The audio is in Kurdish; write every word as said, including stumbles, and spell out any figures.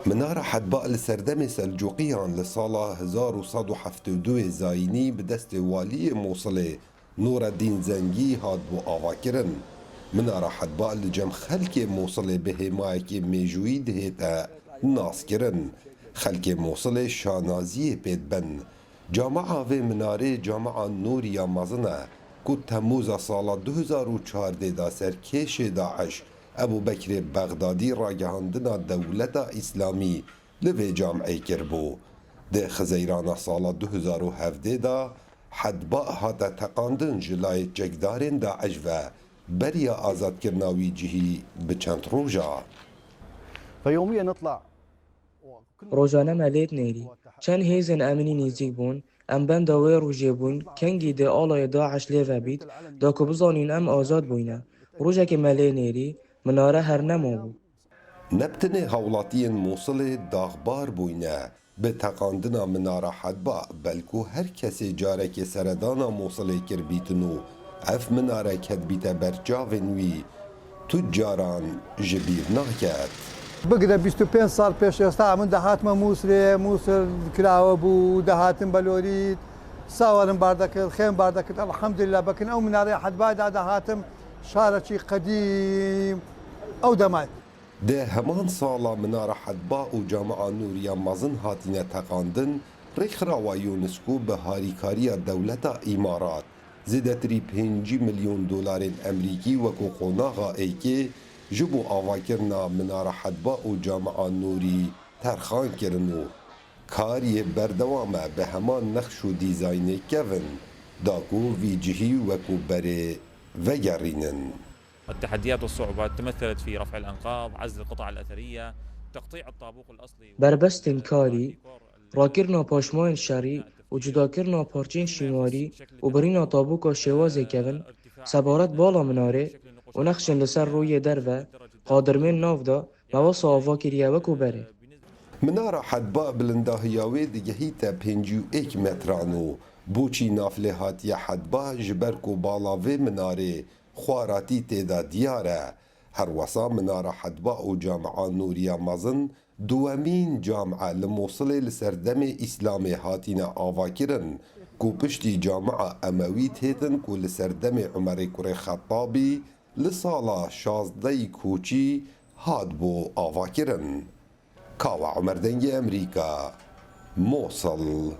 Minara Hedba li serdemê Selcuqiyan li sala hezar û sed û heftê û du zayînî bi destê waliyê Mûsilê Nûreddîn Zengî hatbû avakirin. Minara Hedba li cem xelkê Mûsilê bi hêmayekî mêjûyî dihête naskirin. Xelkê Mûsilê şanaziyê pê dibin. Camia vê minarê Camia Nûriya Mezin e ku Temmûza sala du hezar û çardeh de ser kêşê DAIŞ Ebû Bekrê Bexdadî ragihandina dewleta Îslamî li vê camê kiribû. Di Xizeyrana sala du hezar û hevdeh de Hedba hate teqandin ji layê çekdarên DAIŞ ve beriya azadkirina wî cihî bi çend roja. فيوميا نطلع Rojane me lê dinêrî. Çend hêzên emnî nêzîk bûn, em benda wê rojê bûn, kengî dê alayê DAIŞ lê vebît, da ku bizanîn em azad bûyne. Rojekê me lê nêrî, minare her nemabû. Ne bi tenê hawlatiyên Mûsilê daxbar bûyne, bi teqandina Minara Hedba, belkû her kesê carekê seredana Mûsilê kiribîtin û ev minare ketibîte ber çavên wî, tu caran ji bîr naket. Bigire bîst û pênc sal pêş êsta min dihatime Mûsilê, Mûsil kirawe bû, dihatin Belorît, sawerin bar dekir, xêm bar dekir. Elhamdulillah, bekin ew minareyê Hedbayê de dihatim, şarekî qedîm ew demay. Di heman sala Minara Hedba û Camia Nûriya Mezin hatine teqandin, rêkxirawa UNESCO bi harîkariya dewleta Îmarat zêdetirî pêncî milyon dolarên Emerîkî wekû qonaxa êkê ji bo avakirina Minara Hedba û Camia Nûrî terxan kirin û kar yê berdewam e bi heman nexş û dîzaynê kevin, da ku vî cihî wekû berê vegerînin. التحديات والصعوبات تمثلت في رفع الأنقاض، عزل القطع الأثرية، تقطيع الطابوق الأصلي. Berbestên karî, rakirina paşmayên şerî û cudakirina parçeyên şînwarî û birîna taboka şêwazê kevin, sebaret bala minarê û nexşên li ser rûyê derve, qadirmên nav de me wesa ava kiriye wekû berê. Minara Hedba bilindahiya wê digehîte pêncî û êk metran û boçî navlêhatiya Hedba ji ber ku bala vê minarê xwaratî tê de diyar e. Herwesa Minara Hedba û Camia Nûriya Mezin duwemîn camia li Mûsilê li ser demê Îslamê hatine avakirin ku piştî Camia Emewî têtin ku li ser demê Umerê kurê Xettabî li sala şazdehî koçî hatibû avakirin. Kawa Umer Dengê Emerîka, Mosil.